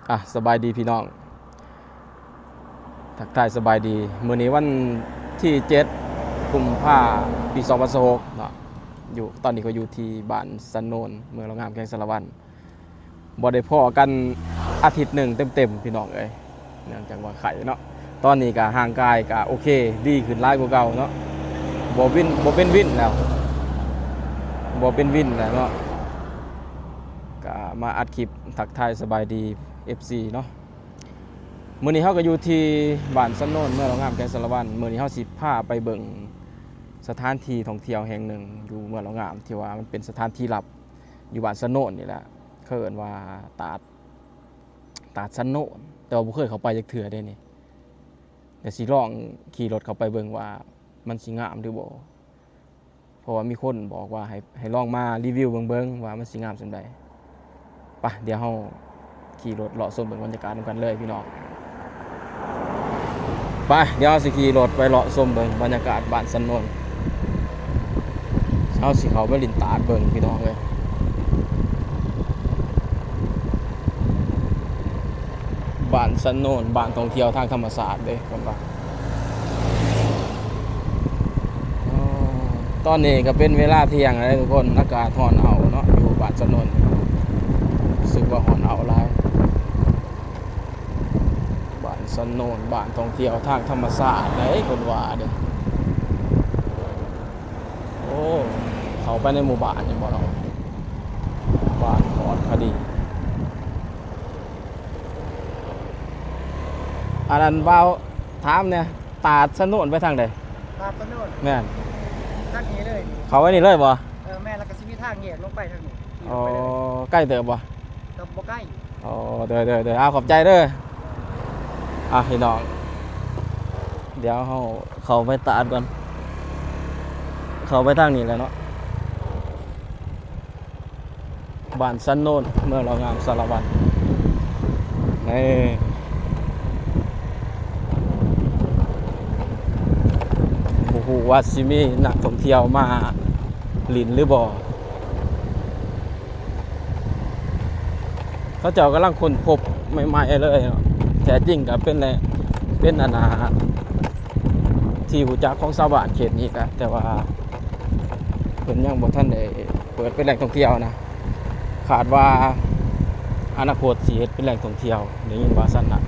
ອ່ະ ສະບາຍດີພີ່ນ້ອງ ທັກທາຍສະບາຍດີ. ມື້ນີ້ວັນທີເຈັດ ກຸມພາ ປີສອງພັນຊາວຫົກເນາະ, ຢູ່ ຕອນນີ້ກໍຢູ່ທີ່ບ້ານສັນໂນນ ເມືອງລາວງາມ ແຂວງສາລະວັນ. ບໍ່ໄດ້ພໍ້ກັນອາທິດໜຶ່ງເຕັມໆ ພີ່ນ້ອງເອີຍ ເນື່ອງຈາກວ່າໄຂ້ເນາະ. ຕອນນີ້ກໍຮ່າງກາຍກໍໂອເຄ ດີຂຶ້ນຫຼາຍກວ່າເກົ່າເນາະ, ບໍ່ວິນ ບໍ່ເປັນວິນແລ້ວ ບໍ່ເປັນວິນແລ້ວເນາະ. ກໍມາອັດຄລິບທັກທາຍສະບາຍດີເອັຟຊີເນາະ. ມື້ນີ້ເຮົາກໍຢູ່ທີ່ບ້ານສັນໂນນ ເມືອງລາວງາມ ແຂວງສາລະວັນ. ມື້ນີ້ເຮົາຊິພາໄປເບິ່ງສະຖານທີ່ທ່ອງທ່ຽວແຫ່ງໜຶ່ງຢູ່ເມືອງລາວງາມ ທີ່ວ່າມັນເປັນສະຖານທີ່ລັບ ຢູ່ບ້ານສັນໂນນນີ້ແຫຼະ, ເຂົາເອີ້ນວ່າຕາດ ຕາດສັນໂນນ, ແຕ່ວ່າບໍ່ເຄີຍເຂົ້າໄປຈັກເທື່ອເດ້ນີ້. ແຕ່ຊິລອງຂີ່ລົດເຂົ້າໄປເບິ່ງວ່າມັນຊິງາມຫຼືບໍ່, ເພາະວ່າມີຄົນບອກວ່າໃຫ້ ໃຫ້ລອງມາຣີວິວເບິ່ງ ເບິ່ງວ່າມັນຊິງາມສ່ຳໃດ. ໄປ ດຽວເຮົາຂີ່ລົດເລາະຊົມເບິ່ງບັນຍາກາດນຳກັນເລີຍພີ່ນ້ອງ. ໄປ ດຽວເຮົາຊິຂີ່ລົດໄປເລາະຊົມເບິ່ງບັນຍາກາດບ້ານສັນໂນນ. ເຮົາຊິເຂົ້າໄປຫຼິ້ນຕາດເບິ່ງພີ່ນ້ອງເອີຍ. ບ້ານສັນໂນນ ບ້ານທ່ອງທ່ຽວທາງທຳມະຊາດເດ້ ເພິ່ນວ່າ. ອໍ ຕອນນີ້ກໍເປັນເວລາທ່ຽງແລ້ວທຸກຄົນ, ອາກາດຮ້ອນເອົາເນາະ ຢູ່ບ້ານສັນໂນນ ຮູ້ສຶກວ່າຮ້ອນເອົາຫຼາຍ. ບ້ານສັນໂນນ ບ້ານທ່ອງທ່ຽວທາງທຳມະຊາດເດ້ ເພິ່ນວ່າເດ້. ໂອ້ ເຂົ້າໄປໃນໝູ່ບ້ານນີ້ບໍ່ເນາະ, ບ້ານປອດຄະດີ. ອັນນັ້ນ ບ່າວ ຖາມແດ່ ຕາດສະໂນນໄປທາງໃດ? ຕາດສະໂນນ ແມ່ນ ທາງນີ້ເລີຍ. ເຂົ້າໄປນີ້ເລີຍບໍ່? ເອີ ແມ່ນ, ແລ້ວກໍຊິມີທາງແຍກລົງໄປທາງນີ້. ອໍ ໄກເຕີບບໍ່? ກໍບໍ່ໄກ. ອໍ ໂດຍ ໂດຍ ໂດຍ ເອົາ ຂອບໃຈເດີ. ອ່ະ ພີ່ນ້ອງ ດຽວເຮົາເຂົ້າໄປຕາດກ່ອນ, ເຂົ້າໄປທາງນີ້ແຫຼະເນາະ. ບ້ານສັນໂນນ ເມືອງລາວງາມ ສາລະວັນ. ນີ້ ບໍ່ຮູ້ວ່າຊິມີນັກທ່ອງທ່ຽວມາຫຼິ້ນຫຼືບໍ່. ເຂົາເຈົ້າກຳລັງຄົ້ນພົບໃໝ່ໆເລີຍເນາະ. ແທ້ຈິງກໍເປັນແຫຼ່ງ ເປັນອັນນ່າ ທີ່ຮູ້ຈັກຂອງຊາວບ້ານເຂດນີ້ແຫຼະ, ແຕ່ວ່າເພິ່ນຍັງບໍ່ທັນໄດ້ເປີດເປັນແຫຼ່ງທ່ອງທ່ຽວນະ. ຄາດວ່າອະນາຄົດຊິເຮັດເປັນແຫຼ່ງທ່ອງທ່ຽວ ໄດ້ຍິນວ່າຊັ້ນນະ.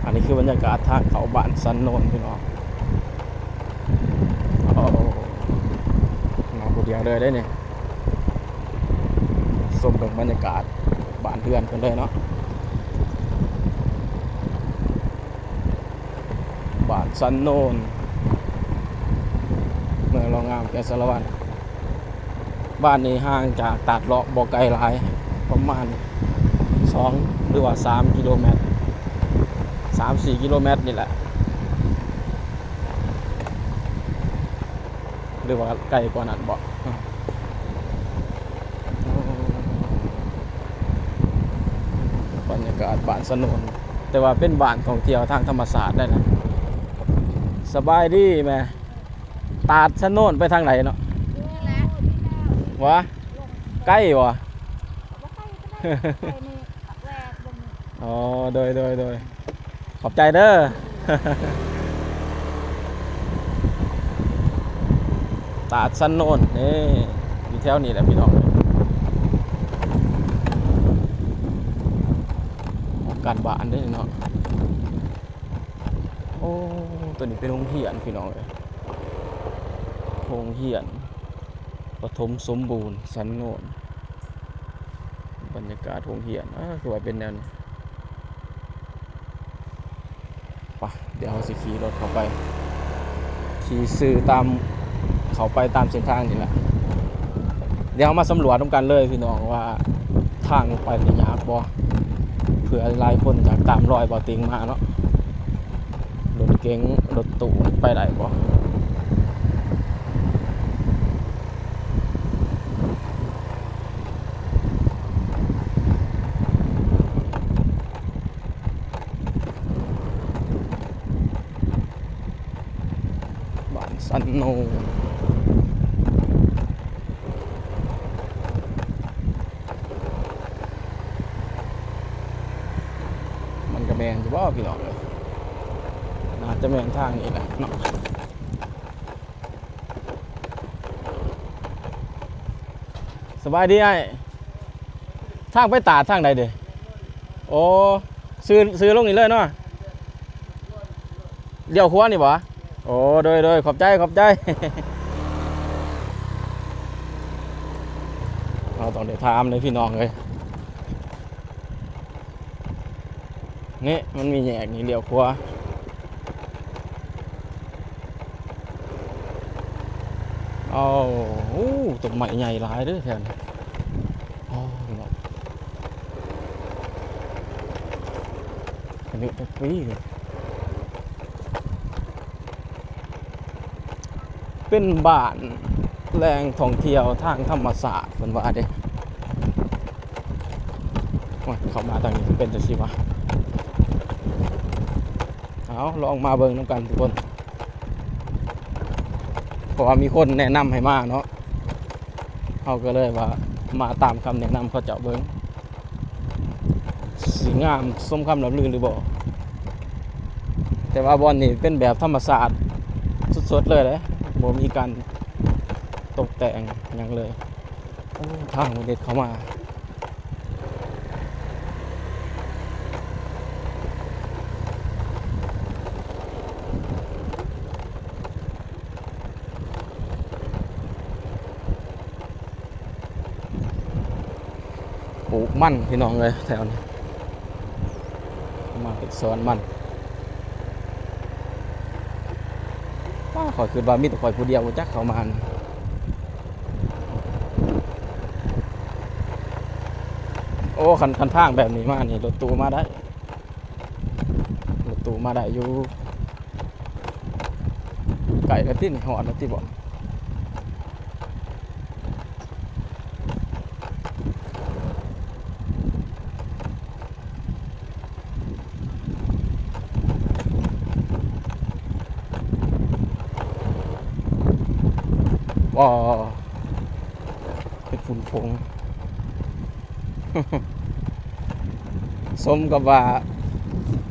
ອັນນີ້ຄືບັນຍາກາດທາງເຂົ້າບ້ານສັນໂນນ ພີ່ນ້ອງ. ໂອ້ ມາຜູ້ດຽວເລີຍເດ້ນີ້. ຊົມເບິ່ງບັນຍາກາດບ້ານເຮືອນເພິ່ນເລີຍເນາະ. ບ້ານສັນໂນນ ເມືອງລາວງາມ ແຂວງສາລະວັນ. ບ້ານນີ້ຫ່າງຈາກຕາດເລາະບໍ່ໄກຫຼາຍ, ປະມານສອງ ຫຼືວ່າສາມກິໂລແມັດ, ສາມສີ່ກິໂລແມັດນີ້ແຫຼະ. ຫຼືວ່າໄກກວ່ານັ້ນບໍ? ບັນຍາກາດບ້ານສະໂນນ, ແຕ່ວ່າເປັນບ້ານທ່ອງທ່ຽວທາງທຳມະຊາດໄດ໋ນະ. ສະບາຍດີແມ່. ຕາດສະໂນນໄປທາງໃດເນາະ? ນີ້ແຫຼະ. ວະ? ໄກບໍ່? ບໍ່ໄກປານໃດ, ໄປນີ້ແວະເບິ່ງ. ອໍ ໂດຍ ໂດຍ ໂດຍ. ຂອບໃຈເດີ. ຕາດສັນໂນນ ນີ້ ຢູ່ແຖວນີ້ແຫຼະພີ່ນ້ອງ, ຫ້ອງການບ້ານເດ້ເນາະ. ໂອ້ ຕົວນີ້ເປັນໂຮງຮຽນພີ່ນ້ອງເອີຍ, ໂຮງຮຽນປະຖົມສົມບູນສັນໂນນ. ບັນຍາກາດໂຮງຮຽນ ເອີ ຄືວ່າເປັນແນວນີ້. ໄປ ດຽວເຮົາຊິຂີ່ລົດເຂົ້າໄປ, ຂີ່ຊື່ຕາມ ເຂົ້າໄປຕາມເສັ້ນທາງນີ້ແຫຼະ. ດຽວເຮົາມາສຳຫຼວດນຳກັນເລີຍພີ່ນ້ອງ ວ່າທາງໄປນີ້ຍາກບໍ່, ເພື່ອຫຼາຍຄົນຢາກຕາມລອຍບ່າວຕິງມາເນາະ. ລົດເກັງ ລົດຕູ້ໄປໄດ້ບໍ່? ບ້ານສັນໂນນ. ຈະແມ່ນຢູ່ບໍ່ພີ່ນ້ອງເອີຍ? ໜ້າຈະແມ່ນທາງນີ້ແຫຼະເນາະ. ສະບາຍດີອ້າຍ. ທາງໄປຕາດທາງໃດເດ? ໂອ້ ຊື່ ຊື່ລົງນີ້ເລີຍເນາະ. ລ້ຽວຂວານີ້ບໍ່? ໂອ້ ໂດຍ ໂດຍ ຂອບໃຈ ຂອບໃຈ. ເຮົາຕ້ອງໄດ້ຖາມເດ້ພີ່ນ້ອງເອີຍ. ນີ້ມັນມີແຍກນີ້ ລ້ຽວຂວາ. ເອົາ ໂອ້ ຕົ້ນໄມ້ໃຫຍ່ຫຼາຍເດີແຖວນີ້. ໂອ້ ເນາະ ອາຍຸຈັກປີ? ເປັນບ້ານແຫຼ່ງທ່ອງທ່ຽວທາງທຳມະຊາດເພິ່ນວ່າເດ້. ໂອ້ຍ ເຂົ້າມາທາງນີ້ເປັນຈັ່ງຊີ້ຫວາ? ເອົາ ລອງມາເບິ່ງນຳກັນທຸກຄົນ ເພາະວ່າມີຄົນແນະນຳໃຫ້ມາເນາະ. ເຮົາກໍເລີຍວ່າມາຕາມຄຳແນະນຳເຂົາເຈົ້າເບິ່ງ ຊິງາມສົມຄຳລ່ຳລືຫຼືບໍ່. ແຕ່ວ່າບ່ອນນີ້ເປັນແບບທຳມະຊາດສົດໆເລີຍເດ້ ບໍ່ມີການຕົກແຕ່ງຫຍັງເລີຍ. ໂອ້ ທາງມັນເດັດເຂົ້າມາ. ປູກມັນພີ່ນ້ອງເອີຍ ແຖວນີ້ ມາເຮັດສວນມັນ. ປ້າ ຂ້ອຍຄິດວ່າມີແຕ່ຂ້ອຍຜູ້ດຽວບໍ່ຈັກເຂົ້າມານີ້. ໂອ້ ຄັນ ຄັນທາງແບບນີ້ມານີ້ ລົດຕູ້ມາໄດ້ ລົດຕູ້ມາໄດ້ຢູ່. ໃກ້ແລ້ວຕິ ຮອດແລ້ວຕິບໍ? ວ້າ ເປັນຝຸ່ນຝົງ. ສົມກັບວ່າ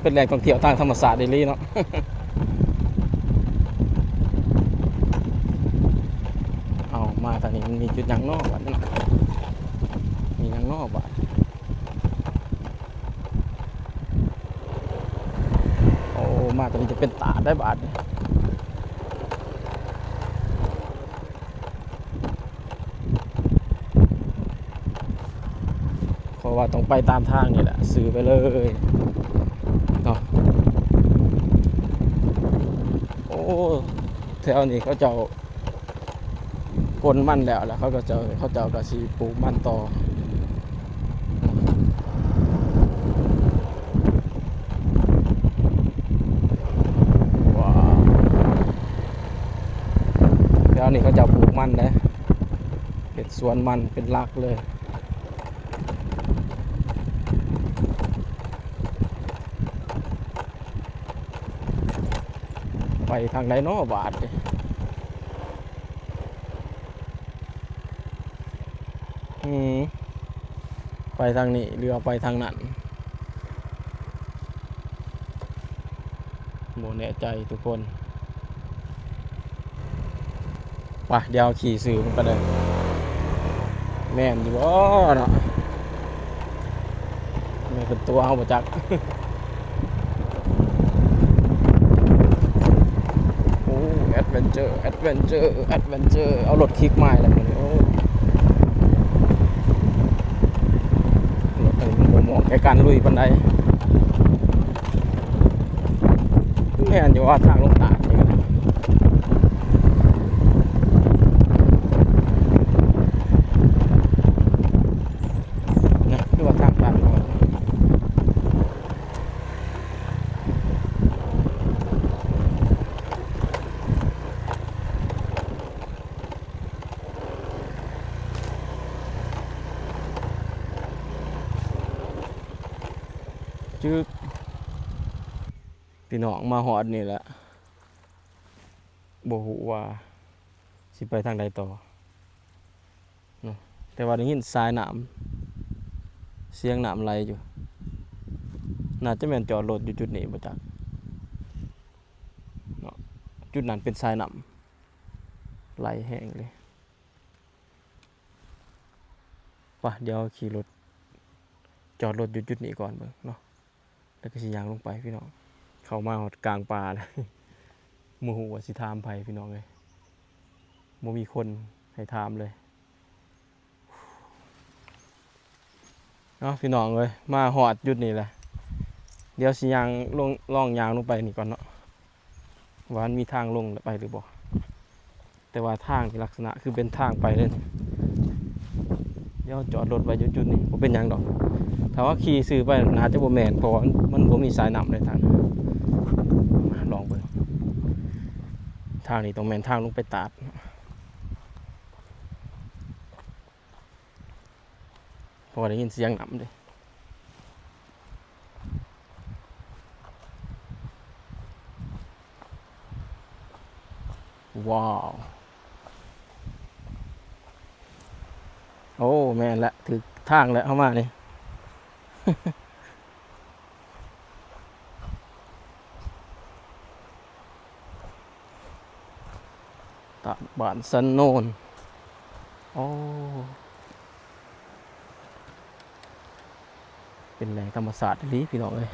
ເປັນແຫຼ່ງທ່ອງທ່ຽວທາງທຳມະຊາດອີ່ຫຼີເນາະ. ເອົາ ມາທາງນີ້ມັນມີຈຸດຫຍັງເນາະບາດນີ້ເນາະ? ມີຫຍັງເນາະບາດ? ໂອ້ ມາທາງນີ້ຈະເປັນຕາດໄດ໋ບາດນີ້. ເພາະວ່າຕ້ອງໄປຕາມທາງນີ້ແຫຼະ ຊື່ໄປເລີຍເນາະ. ໂອ້ ແຖວນີ້ເຂົາເຈົ້າກົນມັນແລ້ວ ແລ້ວເຂົາກໍເຈົ້າ ເຂົາເຈົ້າກໍຊິປູກມັນຕໍ່. ວ້າວ ແຖວນີ້ເຂົາເຈົ້າປູກມັນເດ້ ເຮັດສວນມັນເປັນຫຼັກເລີຍ. ໄປທາງໃດເນາະບາດນີ້? ອືມ ໄປທາງນີ້ ຫຼືວ່າໄປທາງນັ້ນ ບໍ່ແນ່ໃຈທຸກຄົນ. ໄປ ດຽວຂີ່ຊື່ມັນໄປເດີ ແມ່ນຢູ່ບໍ່ເນາະ? ແມ່ນເປັນຕົວເຮົາບໍ່ຈັກ. ໂອ້ ແອັດເວັນເຈີ ແອັດເວັນເຈີ ແອັດເວັນເຈີ ເອົາລົດຄິກມາແລ້ວມື້ນີ້. ໂອ້ ລົດອັນນີ້ມັນບໍ່ເໝາະແກ່ການລຸຍປານໃດ. ແມ່ນຢູ່ວ່າທາງລົງຕາດນີ້ກໍໄດ້ ນະ ຄືວ່າທາງຕັນເນາະ. ຈຶກ ພີ່ນ້ອງ ມາຮອດນີ້ແຫຼະ ບໍ່ຮູ້ວ່າຊິໄປທາງໃດຕໍ່ເນາະ ແຕ່ວ່າໄດ້ຍິນສາຍນ້ຳ ສຽງນ້ຳໄຫຼຢູ່. ໜ້າຈະແມ່ນຈອດລົດຢູ່ຈຸດນີ້ບໍ່ຈັກເນາະ. ຈຸດນັ້ນເປັນສາຍນ້ຳໄຫຼແຮງເລີຍ. ປະ ດຽວຂີ່ລົດ ຈອດລົດຢູ່ຈຸດນີ້ກ່ອນເບິ່ງເນາະ ແລ້ວກໍຊິຍ່າງລົງໄປພີ່ນ້ອງ. ເຂົ້າມາຮອດກາງປ່າແລ້ວ ບໍ່ຮູ້ວ່າຊິຖາມໃຜພີ່ນ້ອງເອີຍ ບໍ່ມີຄົນໃຫ້ຖາມເລີຍ. ເນາະ ພີ່ນ້ອງເອີຍ ມາຮອດຈຸດນີ້ແຫຼະ ດຽວຊິຍ່າງລົງ ລອງຍ່າງລົງໄປນີ້ກ່ອນເນາະ ວ່າມັນມີທາງລົງໄປຫຼືບໍ່. ແຕ່ວ່າທາງນີ້ລັກສະນະຄືເປັນທາງໄປເລີຍ. ດຽວຈອດລົດໄວ້ຢູ່ຈຸດນີ້ ບໍ່ເປັນຫຍັງດອກ. ຖ້າວ່າຂີ່ຊື່ໄປໜ້າຈະບໍ່ແມ່ນ ເພາະວ່າມັນ ມັນບໍ່ມີສາຍນ້ຳໃນທາງ. ມາລອງເບິ່ງ ທາງນີ້ຕ້ອງແມ່ນທາງລົງໄປຕາດ. ເພາະວ່າໄດ້ຍິນສຽງນ້ຳເດ້. ວ້າວ ໂອ້ ແມ່ນແຫຼະ ຖືກທາງແຫຼະ ເຮົາມານີ້. ຕາດບ້ານສັນໂນນ ໂອ້ ເປັນແຫຼ່ງທຳມະຊາດອີ່ຫຼີພີ່ນ້ອງເອີຍ.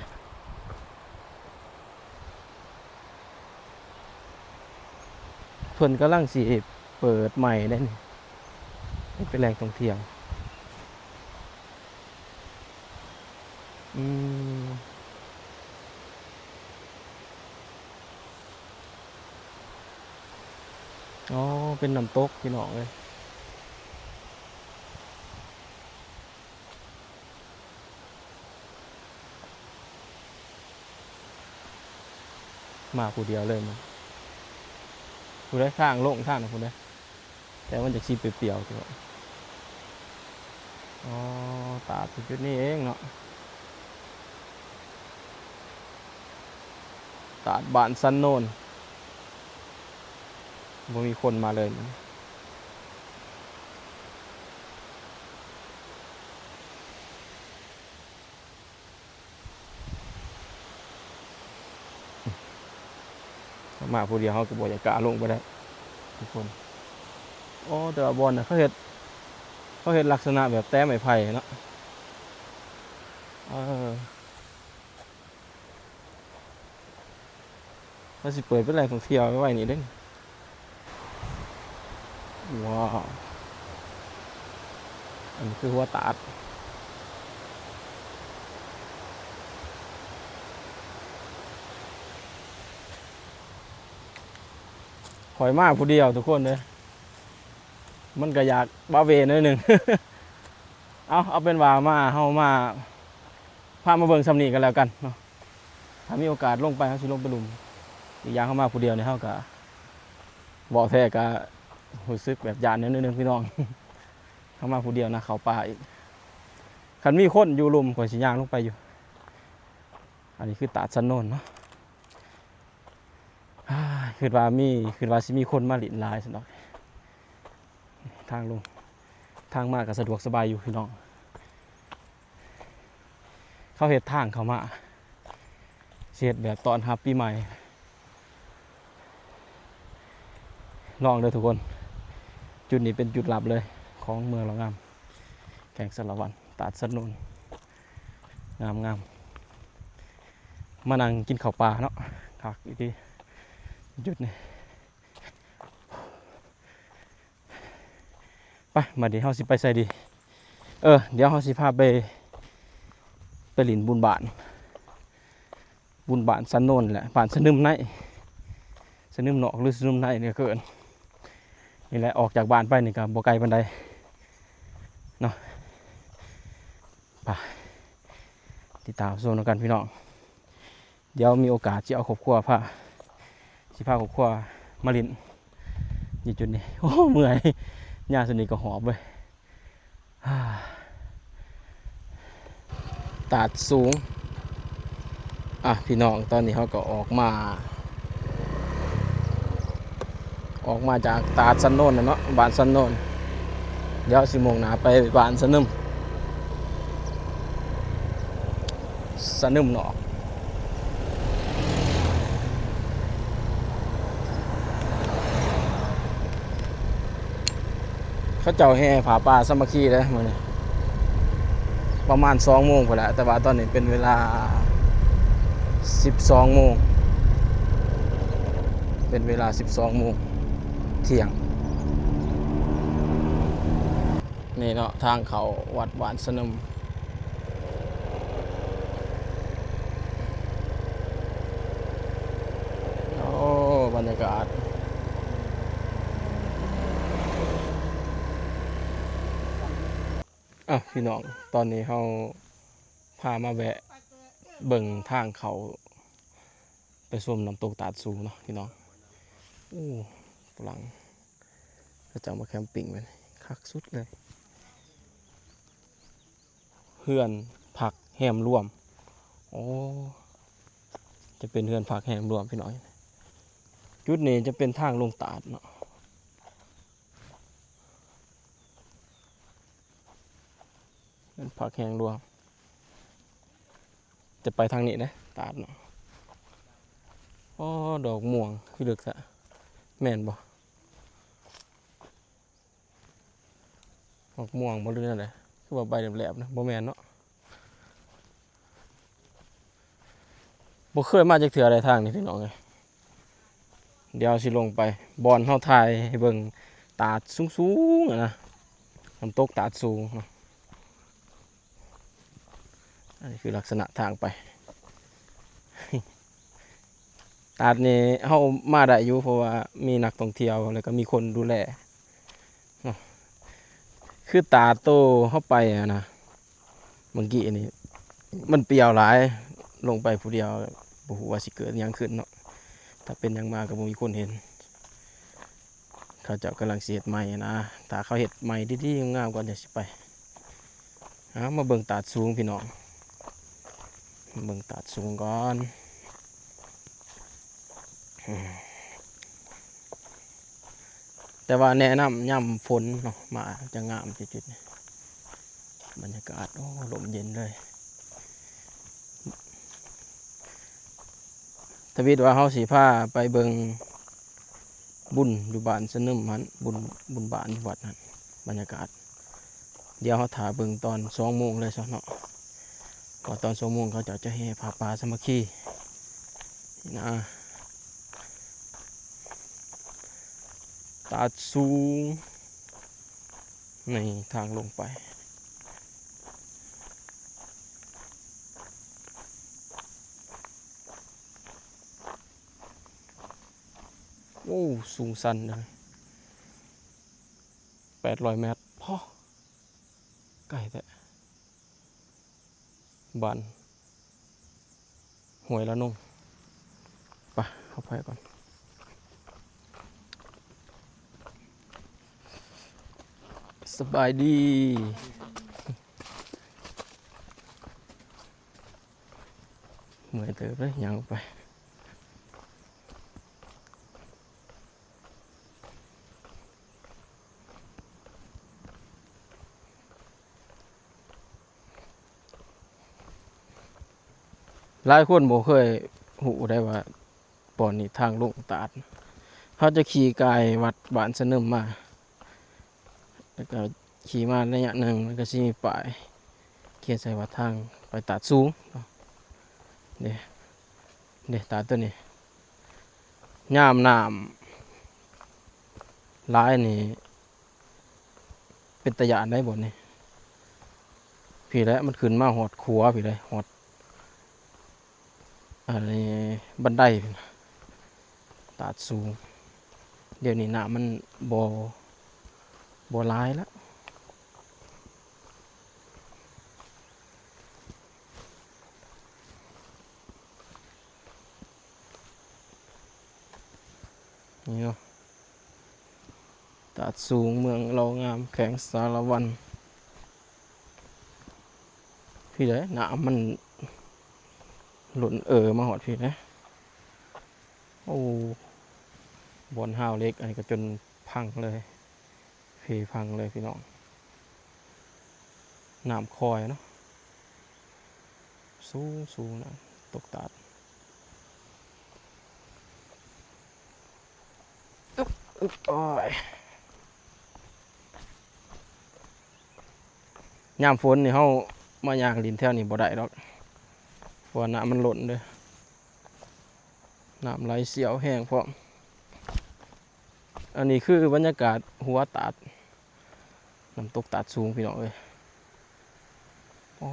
ເພິ່ນກຳລັງຊິເປີດໃໝ່ເດ້ນີ້ ເຮັດເປັນແຫຼ່ງທ່ອງທ່ຽວ. ອືມ ອໍ ເປັນນ້ຳຕົກພີ່ນ້ອງເອີຍ. ມາຜູ້ດຽວເລີຍ ຜູ້ໃດທາງລົງທາງນັ້ນ ຜູ້ໃດ ແຕ່ມັນຈະສີປຽວໆ ຕິ. ອໍ ຕາດຢູ່ຈຸດນີ້ເອງເນາະ ຕາດບ້ານສັນໂນນ. ບໍ່ມີຄົນມາເລີຍ. ເຮົາມາຜູ້ດຽວເຮົາກໍບໍ່ຢາກກ້າລົງໄປໄດ້ທຸກຄົນ. ໂອ້ ແຕ່ວ່າບ່ອນນະ ເຂົາເຮັດ ເຂົາເຮັດລັກສະນະແບບແຕ້ໄມ້ໄຜ່ເນາະ. ເອີ ເຂົາຊິເປີດເປັນແຫຼ່ງທ່ອງທ່ຽວໄວ້ນີ້ເດ້. ວ້າວ ອັນນີ້ຄືຫົວຕາດ. ຂ້ອຍມາຜູ້ດຽວທຸກຄົນເດີ ມັນກໍຢາກວາເວໜ້ອຍໜຶ່ງ. ເອົາ ເອົາເປັນວ່າມາ ເຮົາມາ ພາມາເບິ່ງສ່ຳນີ້ກໍແລ້ວກັນເນາະ. ຖ້າມີໂອກາດລົງໄປ ເຮົາຊິລົງໄປລຸ່ມ. ອີກຢ່າງເຮົາມາຜູ້ດຽວນີ້ ເຮົາກໍ ເວົ້າແທ້ກໍຮູ້ສຶກແບບຢ້ານແນວໜຶ່ງພີ່ນ້ອງ. ເຮົາມາຜູ້ດຽວນະ ເຂົ້າປ່າອີກ. ຄັນມີຄົນຢູ່ລຸ່ມ ຂ້ອຍຊິຍ່າງລົງໄປຢູ່. ອັນນີ້ຄືຕາດສັນໂນນເນາະ. ຄິດວ່າມີ ຄິດວ່າຊິມີຄົນມາຫຼິ້ນຫຼາຍຊັ້ນດອກ. ທາງລົງ ທາງມາກໍສະດວກສະບາຍຢູ່ພີ່ນ້ອງ. ເຂົາເຮັດທາງເຂົ້າມາ ຊິເຮັດແບບຕ້ອນຮັບປີໃໝ່. ລອງເດີທຸກຄົນ ຈຸດນີ້ເປັນຈຸດລັບເລີຍຂອງເມືອງລາວງາມ ແຂວງສາລະວັນ ຕາດສັນໂນນ ງາມໆ. ມານັ່ງກິນເຂົ້າປ່າເນາະ ຄັກອີ່ຫຼີຈຸດນີ້. ໄປ ບັດນີ້ເຮົາຊິໄປໃສດີ? ເອີ ດຽວເຮົາຊິພາໄປ ໄປຫຼິ້ນບຸນບ້ານ ບຸນບ້ານສັນໂນນແຫຼະ ບ້ານສະໜຶມໃນ ສະໜຶມນອກ ຫຼື ສະໜຶມໃນນີ້ກໍເອີ້ນ. ນີ້ແຫຼະ ອອກຈາກບ້ານໄປນີ້ກໍບໍ່ໄກປານໃດເນາະ. ໄປ ຕິດຕາມຊົມນຳກັນພີ່ນ້ອງ. ດຽວມີໂອກາດຊິເອົາຄອບຄົວພາ ຊິພາຄອບຄົວມາຫຼິ້ນຢູ່ຈຸດນີ້. ໂອ້ ເມື່ອຍ ຍ່າງສ່ຳນີ້ກໍຫອບເວີຍ. ຕາດສູງ. ອ່ະ ພີ່ນ້ອງ ຕອນນີ້ເຮົາກໍອອກມາ ອອກມາຈາກຕາດສັນໂນນແລ້ວເນາະ ບ້ານສັນໂນນ. ດຽວຊິມຸ່ງໜ້າໄປບ້ານສະໜຶມ. ສະໜຶມເນາະ. ເຂົາເຈົ້າແຫ່ຜ້າປ່າສາມັກຄີເດ້ມື້ນີ້ ປະມານສອງໂມງພຸ້ນແຫຼະ ແຕ່ວ່າຕອນນີ້ເປັນເວລາສິບສອງໂມງ ເປັນເວລາສິບສອງໂມງທ່ຽງ. ນີ້ເນາະ ທາງເຂົ້າວັດບ້ານສະໜຶມ. ໂອ້ ບັນຍາກາດ ເອົ້າ ພີ່ນ້ອງ ຕອນນີ້ເຮົາພາມາແວະເບິ່ງທາງເຂົ້າ ໄປຊົມນ້ຳຕົກຕາດສູງເນາະພີ່ນ້ອງ. ໂອ້ ຝຣັ່ງເຂົາເຈົ້າມາແຄມປິງແມ່ນຄັກສຸດເລີຍ. ເຮືອນພັກແຮມລວມ ໂອ້ ຈະເປັນເຮືອນພັກແຮມລວມພີ່ນ້ອງ. ຈຸດນີ້ຈະເປັນທາງລົງຕາດເນາະ. ເຮືອນພັກແຮມລວມ ຈະໄປທາງນີ້ເດ້ ຕາດເນາະ. ອໍ ດອກມ່ວງຄືເລິກແທ້ ແມ່ນບໍ່? ດອກມ່ວງບໍ່ ຫຼືແນວໃດ? ຄືວ່າໃບແຫຼບໆນະ ບໍ່ແມ່ນເນາະ. ບໍ່ເຄີຍມາຈັກເທື່ອໃດທາງນີ້ພີ່ນ້ອງເອີຍ. ດຽວຊິລົງໄປບ່ອນເຮົາຖ່າຍໃຫ້ເບິ່ງຕາດສູງໆ ຫັ້ນນະ ນ້ຳຕົກຕາດສູງເນາະ. ອັນນີ້ຄືລັກສະນະທາງໄປ ຕາດນີ້ເຮົາມາໄດ້ຢູ່ ເພາະວ່າມີນັກທ່ອງທ່ຽວ ແລ້ວກໍມີຄົນດູແລເນາະ. ຄືຕາດໂຕເຮົາໄປຫັ້ນນະ ເມື່ອກີ້ນີ້ມັນປ່ຽວຫຼາຍ ລົງໄປຜູ້ດຽວ ບໍ່ຮູ້ວ່າຊິເກີດຫຍັງຂຶ້ນເນາະ. ຖ້າເປັນຫຍັງມາກໍບໍ່ມີຄົນເຫັນ. ເຂົາເຈົ້າກຳລັງຊິເຮັດໃໝ່ນະ ຖ້າເຂົາເຮັດໃໝ່ດີໆ ງາມໆ ກ່ອນຈັ່ງຊິໄປ. ເອົາ ມາເບິ່ງຕາດສູງພີ່ນ້ອງ ເບິ່ງຕາດສູງກ່ອນ. ແຕ່ວ່າແນະນຳຍາມຝົນເນາະ ມາຈະງາມຈຸດໆນີ້ ບັນຍາກາດ ໂອ້ ລົມເຢັນເລີຍ. ທະວິດວ່າເຮົາຊິພາໄປເບິ່ງບຸນຢູ່ບ້ານສະໜຶມຫັ້ນ ບຸນ ບຸນບ້ານຢູ່ວັດຫັ້ນ ບັນຍາກາດ. ດຽວເຮົາຖ້າເບິ່ງຕອນສອງໂມງເລີຍຊະເນາະ ເພາະຕອນສອງໂມງເຂົາເຈົ້າຈະແຫ່ຜ້າປ່າສາມັກຄີນະ. ຕາດສູງ ນີ້ທາງລົງໄປ. ໂອ້ ສູງຊັນເດີ ແປດຮ້ອຍແມັດ ພໍ ໃກ້ແທ້. ບ້ານຫ້ວຍລະນົງ ໄປ ເຂົ້າໄປກ່ອນ. ສະບາຍດີ ເມື່ອຍເຕີບເລີຍ ຍ່າງໄປ. ຫຼາຍຄົນບໍ່ເຄີຍຮູ້ໄດ້ວ່າບ່ອນນີ້ທາງລົງຕາດ. ເຮົາຈະຂີ່ກາຍວັດບ້ານສະໜຶມມາ ແລ້ວກໍຂີ່ມາໄລຍະໜຶ່ງ ມັນກໍຊິມີປ້າຍຂຽນໃສ່ວ່າທາງໄປຕາດສູງເນາະ. ເດ້ ເດ້ ຕາດໂຕນີ້ ຍາມນ້ຳຫຼາຍນີ້ ເປັນຕາຢ້ານໄດ໋ບ່ອນນີ້. ພີ້ແຫຼະ ມັນຂຶ້ນມາຮອດຂົວພີ້ເດ້ ຮອດ ອັນນີ້ບັນໄດ ຕາດສູງ. ດຽວນີ້ນ້ຳມັນບໍ່ ບໍ່ຫຼາຍລະ. ນີ້ເນາະ ຕາດສູງ ເມືອງເລົ່າງາມ ແຂວງສາລະວັນ. ພີ້ເດ້ ນ້ຳມັນລົ້ນເອີມາຮອດພີ້ເດ້. ໂອ້ ບ່ອນຮາວເຫຼັກ ອັນນີ້ກໍຈົນພັງເລີຍ ເພພັງເລີຍພີ່ນ້ອງ. ນ້ຳຄອຍເນາະ ສູງໆ ນະ ຕົກຕາດ. ອຶບ ອຶບ ໂອ້ຍ ຍາມຝົນນີ້ເຮົາມາຍ່າງຫຼິ້ນແຖວນີ້ບໍ່ໄດ້ດອກ ເພາະວ່ານ້ຳມັນລົ້ນເດີ້ ນ້ຳໄຫຼສ່ຽວແຮງພ້ອມ. ອັນນີ້ຄືບັນຍາກາດຫົວຕາດ ນ້ຳຕົກຕາດສູງ ພີ່ນ້ອງເອີຍ. ໂອ້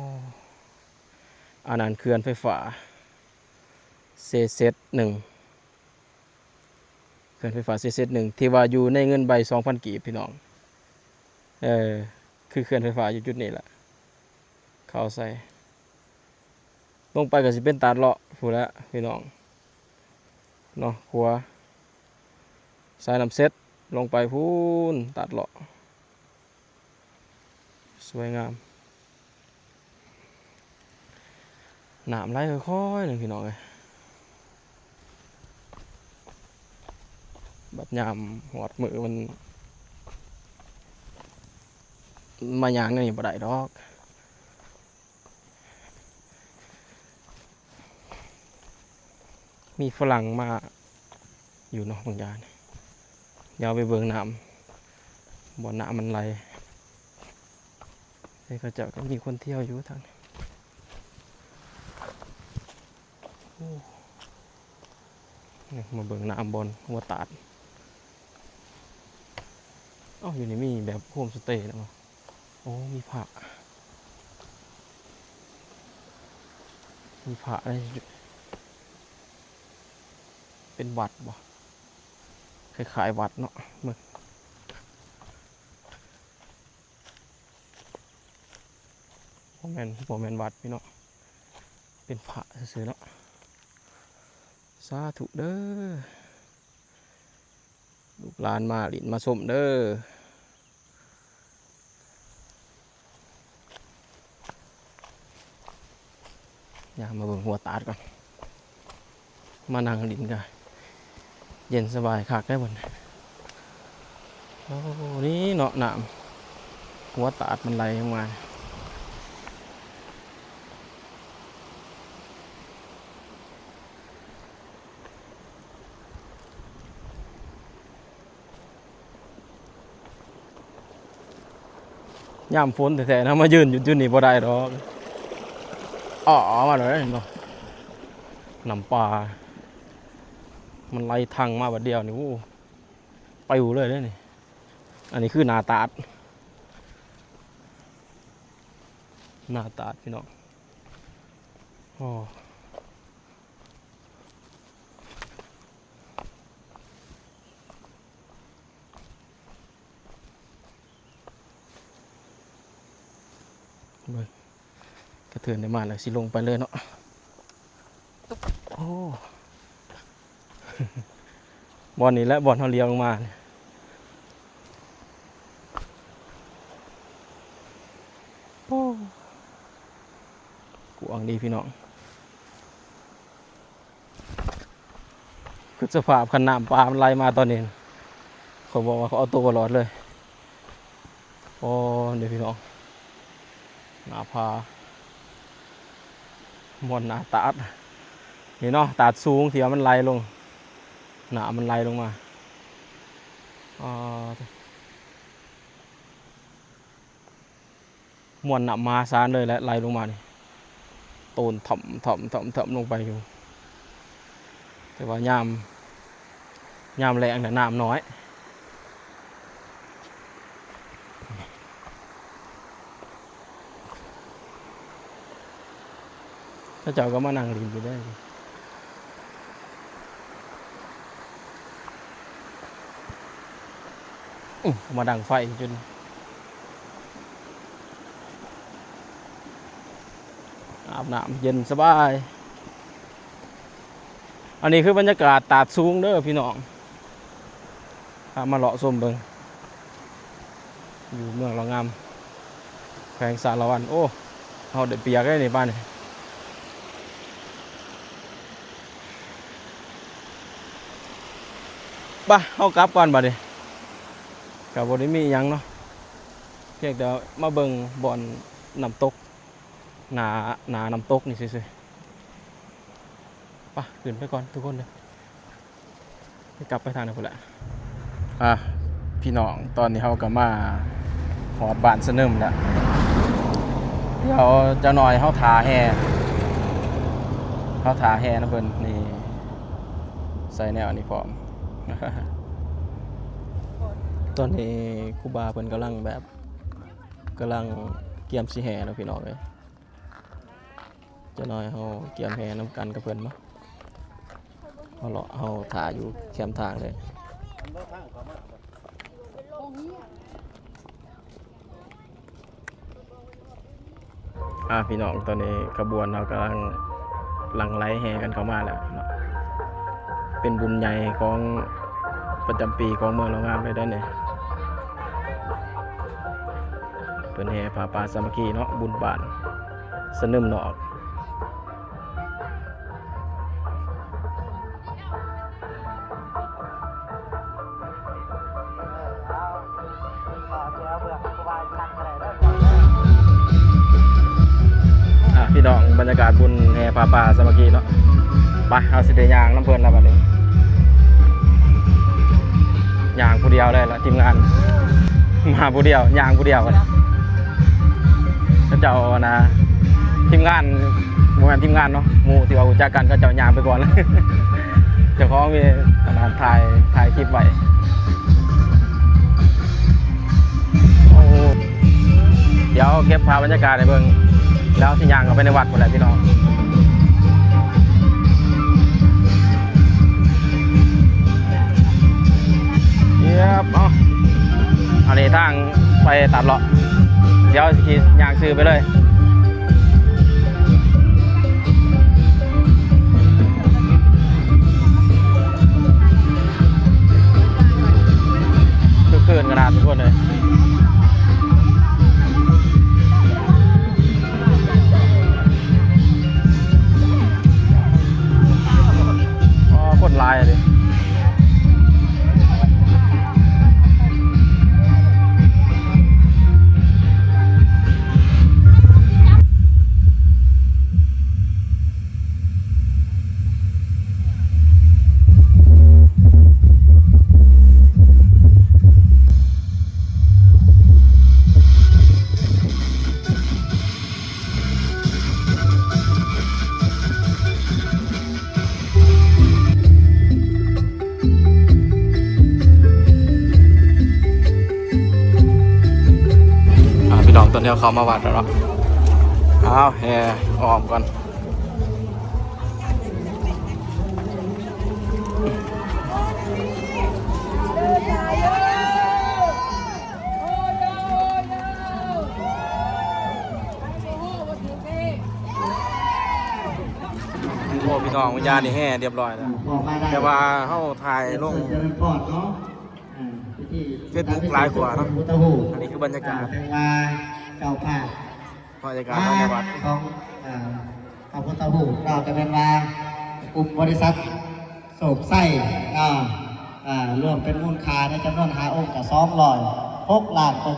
ອັນນັ້ນເຂື່ອນໄຟຟ້າເຊເຊັດໜຶ່ງ ເຂື່ອນໄຟຟ້າເຊເຊັດໜຶ່ງ ທີ່ວ່າຢູ່ໃນເງິນໃບສອງພັນກີບ ພີ່ນ້ອງ. ເອີ ຄືເຂື່ອນໄຟຟ້າຢູ່ຈຸດນີ້ແຫຼະ ເຂົ້າໃສ່ ລົງໄປກໍຊິເປັນຕາດເລາະພຸ້ນແຫຼະ ພີ່ນ້ອງເນາະ. ຂົວສາຍນ້ຳເຊັດລົງໄປພຸ້ນ ຕາດເລາະ ສວຍງາມ. ນ້ຳໄຫຼຄ່ອຍໆ ໜຶ່ງ ພີ່ນ້ອງເອີຍ. ບັດຍາມຮອດມື້ມັນມາຍ່າງແນວນີ້ບໍ່ໄດ້ດອກ. ມີຝຣັ່ງມາຢູ່ເນາະບາງຢ່າງ. ດຽວໄປເບິ່ງນ້ຳ ບ່ອນນ້ຳມັນໄຫຼ. ເອີ ເຂົາເຈົ້າກໍມີຄົນທ່ຽວຢູ່ທາງນີ້. ໂອ້ ນີ້ມາເບິ່ງນ້ຳບ່ອນຫົວຕາດ. ເອົ້າ ຢູ່ນີ້ມີແບບໂຮມສະເຕນະບໍ່? ໂອ້ ມີພະ ມີພະ ເປັນວັດບໍ່? ຄ້າຍໆ ວັດເນາະ. ເບິ່ງ ບໍ່ແມ່ນ ບໍ່ແມ່ນວັດ ພີ່ນ້ອງ ເປັນພະຊື່ໆ ເນາະ. ສາທຸເດີ້ ລູກຫຼານມາຫຼິ້ນມາຊົມເດີ້. ຍ່າງມາເບິ່ງຫົວຕາດກ່ອນ ມານັ່ງຫຼິ້ນກະເຢັນສະບາຍຄັກເດ້. ໂອ້ ນີ້ເນາະ ນ້ຳຫົວຕາດມັນໄຫຼລົງມາ. ຍາມຝົນແທ້ໆ ນະ ມາຢືນຢູ່ຈຸດນີ້ບໍ່ໄດ້ດອກ. ອໍ ມາແລ້ວເນາະ ນ້ຳປ່າມັນໄຫຼທັ່ງມາບາດດຽວນີ້ ໂອ້ ປິວເລີຍເດ້ນີ້. ອັນນີ້ຄືໜ້າຕາດ ໜ້າຕາດ ພີ່ນ້ອງ. ໂອ້ ເບິ່ງ ກະເທີນໄດ້ມາແລ້ວ ຊິລົງໄປເລີຍເນາະ. ໂອ້ ບ່ອນນີ້ແຫຼະ ບ່ອນເຮົາລ້ຽວລົງມານີ້. ໂອ້ ກວ້າງດີພີ່ນ້ອງ. ຄືສະພາບຄັນນ້ຳປ່າມັນໄຫຼມາຕອນນີ້ ຂ້ອຍບອກວ່າຂ້ອຍເອົາໂຕບໍ່ລອດເລີຍ. ໂອ້ ເດ້ພີ່ນ້ອງ ໜ້າຜາ ບ່ອນໜ້າຕາດນີ້ເນາະ ຕາດສູງທີ່ວ່າມັນໄຫຼລົງ ນ້ຳມັນໄຫຼລົງມາ. ອໍ ມວນນ້ຳມະຫາສານເລີຍແຫຼະ ໄຫຼລົງມານີ້ ໂຕນຖ້ອມໆໆໆ ລົງໄປຢູ່. ແຕ່ວ່າຍາມ ຍາມແລ້ງນະ ນ້ຳນ້ອຍ. ເຂົາເຈົ້າກໍມານັ່ງຫຼິ້ນຢູ່ເດ້. ອື ມາດັງໄຟຈົນອາບນ້ຳເຢັນສະບາຍ. ອັນນີ້ຄືບັນຍາກາດຕາດສູງເດີພີ່ນ້ອງ. ພາມາເລາະຊົມເບິ່ງ ຢູ່ເມືອງເລາະງາມ ແຂວງສາລະວັນ. ໂອ້ ເຮົາໄດ້ປຽກເດ້ນີ້ ປານນີ້. ໄປ ເຮົາກັບກ່ອນບາດນີ້. ກໍບໍ່ໄດ້ມີຫຍັງເນາະ ພຽງແຕ່ມາເບິ່ງບ່ອນນ້ຳຕົກ ໜ້າ ໜ້ານ້ຳຕົກນີ້ຊື່ໆ. ປະ ຂຶ້ນໄປກ່ອນທຸກຄົນເດີ ກັບໄປທາງນັ້ນພຸ້ນແຫຼະ. ອ່ະ ພີ່ນ້ອງ ຕອນນີ້ເຮົາກໍມາຮອດບ້ານສະເໜິມແລ້ວ. ດຽວຈັກໜ້ອຍເຮົາຖ້າແຫ່ ເຮົາຖ້າແຫ່ນຳເພິ່ນນີ້ ໃສ່ແນວອັນນີ້ພ້ອມ. ຕອນນີ້ຄູບາເພິ່ນກຳລັງແບບ ກຳລັງກຽມຊິແຫ່ແລ້ວພີ່ນ້ອງເອີຍ. ຈັກໜ້ອຍເຮົາກຽມແຫ່ນຳກັນກັບເພິ່ນເນາະ. ເຮົາເລາະ ເຮົາຖ້າຢູ່ແຄມທາງເລີຍ. ອ່າ ພີ່ນ້ອງ ຕອນນີ້ຂະບວນເຮົາກຳລັງຫຼັ່ງໄຫຼແຫ່ກັນເຂົ້າມາແລ້ວເນາະ. ເປັນບຸນໃຫຍ່ຂອງ ປະຈຳປີຂອງເມືອງເລົ່າງາມເລີຍເດ້ນີ້. ເພິ່ນແຫ່ຜ້າປ່າສາມັກຄີເນາະ ບຸນບ້ານສະເໜິມນອກ. ອ່ະ ພີ່ນ້ອງ ບັນຍາກາດບຸນແຫ່ຜ້າປ່າສາມັກຄີເນາະ. ໄປ ເຮົາຊິໄດ້ຍ່າງນຳເພິ່ນແລ້ວບັດນີ້ ຍ່າງຜູ້ດຽວເລີຍລະ ທີມງານ ມາຜູ້ດຽວ ຍ່າງຜູ້ດຽວບັດນີ້. ເຂົາເຈົ້າ ອັນນ່າ ທີມງານ ບໍ່ແມ່ນທີມງານເນາະ ໝູ່ທີ່ວ່າຮູ້ຈັກກັນ ເຂົາເຈົ້າຍ່າງໄປກ່ອນ. ເຈົ້າຂອງມີ ອັນນ່າ ຖ່າຍ ຖ່າຍຄລິບໄວ້. ໂອ້ ດຽວເກັບພາບບັນຍາກາດໃຫ້ເບິ່ງ ແລ້ວຊິຍ່າງເຂົ້າໄປໃນວັດພຸ້ນແຫຼະພີ່ນ້ອງ. ເອີບ ເອົາ ອັນນີ້ທາງໄປຕາມເລາະ ດຽວຊິຂີ່ຍ່າງຊື່ໄປເລີຍ. ຄຶກຄື້ນຂະໜາດທຸກຄົນເລີຍ. ອໍ ຄົນຫຼາຍເດ. ອ່າ ພີ່ນ້ອງ ຕອນນີ້ເຮົາເຂົ້າມາວັດແລ້ວເນາະ. ອ້າວ ແຫ່ອ້ອມກ່ອນ. ໂອ້ ພີ່ນ້ອງ ວິນຍານນີ້ແຫ່ຮຽບຮ້ອຍແລ້ວ ແຕ່ວ່າເຮົາຖ່າຍລົງ ເອີ ເຟສບຸກຫຼາຍກວ່າເນາະ. ອັນນີ້ຄືບັນຍາກາດ ອ່າ ເຖິງວ່າເຈົ້າພາບ ບັນຍາກາດພາຍໃນວັດ ຂອງ ເອີ ພະພຸດທະຮູບເນາະ ກໍແມ່ນວ່າກຸ່ມບໍລິສັດໂຊກໄຊເນາະ ອ່າ ລວມເປັນມູນຄ່າໃນຈຳນວນຫ້າອົງກໍສອງຮ້ອຍຫົກລ້ານກວ່າ